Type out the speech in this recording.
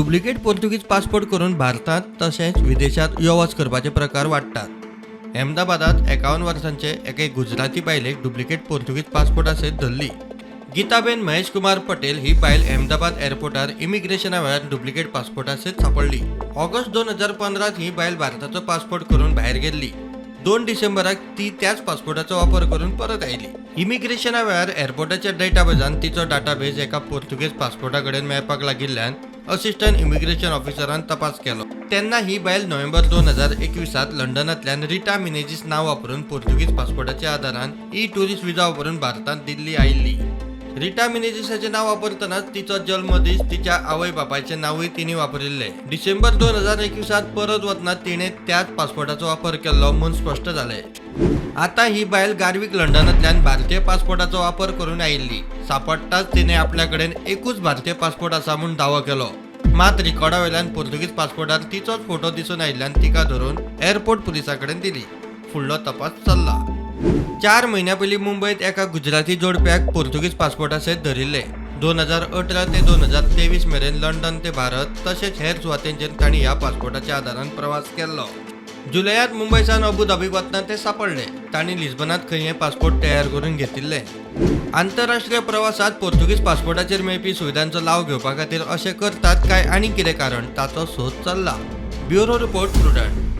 Duplicate पोर्तुगीज passport करून भारतांत तशेंच विदेशांत यो वच करपाचे प्रकार वाडटात. अहमदाबादात 51 वर्सांचे एके गुजराती बायलेक डुप्लिकेट पोर्तुगीज पासपोर्टा सयत धरली. गीताबेन महेश कुमार पटेल ही बायल अहमदाबाद एअरपोर्टार इमिग्रेशना वेळार डुप्लिकेट पासपोर्टा सयत सांपडली. ऑगस्ट 2015त ही बायल भारताचो पासपोर्ट करून भायर गेल्ली. 2 डिसेंबराक ती त्याच पासपोर्टाचो वापर करून परत आयली. इमिग्रेशना वेळार एअरपोर्टाच्या डेटाबेजान तिचो डाटाबेज एका पोर्तुगेज पासपोर्टा कडेन मेळपाक लागिल्ल्यान असिस्टंट इमिग्रेशन ऑफिसरान तपास केलो तेन्ना ही बायल नोव्हेंबर 2021त लंडनांतल्यान रिटा मिनेजीस नांव वापरून पोर्तुगीज पासपोर्टाच्या आदारान ई टुरिस्ट विजा वापरून भारतांत दिल्ली आयिल्ली. रिटा मिनेजीसाचें नांव वापरतनाच तिचो जल्मदीस, तिच्या आवय बापायचें नांवूय तिणें वापरिल्लें. डिसेंबर 2021त परत वतना तिणें त्याच पासपोर्टाचो वापर केल्लो म्हूण स्पश्ट जालें. आतां ही बायल गार्वीक लंडनांतल्यान भारतीय पासपोर्टाचो वापर करून आयिल्ली. सांपडटाच तिणें आपल्या कडेन एकूच भारतीय पासपोर्ट आसा म्हूण दावो केलो. मात रिकॉर्डा वयल्यान पोर्तुगीज पासपोर्टार तिचोच फोटो दिसून आयिल्ल्यान तिका धरून एअरपोर्ट पुलिसां कडेन दिली. फुडलो तपास चल्ला. 4 म्हयन्या पयलीं मुंबयत एका गुजराती जोडप्याक पोर्तुगीज पासपोर्टा सयत धरिल्ले. 2018 ते 2023 मेरेन लंडन ते भारत तशेंच हेर सुवातेंचेर तांणी ह्या पासपोर्टाच्या आदारान प्रवास केल्लो. जुलयात मुंबय सावन अबू धाबीक वतना ते सांपडले. तांणी लिस्बनात खंय हे पासपोर्ट तयार करून घेतिल्ले. आंतरराष्ट्रीय प्रवासात पोर्तुगीज पासपोर्टाचेर मेळपी सुविधांचो लाव घेवपा खातीर अशें करतात काय आनीक कितें कारण, ताचो सोद चल्ला. Bureau report, Prudent.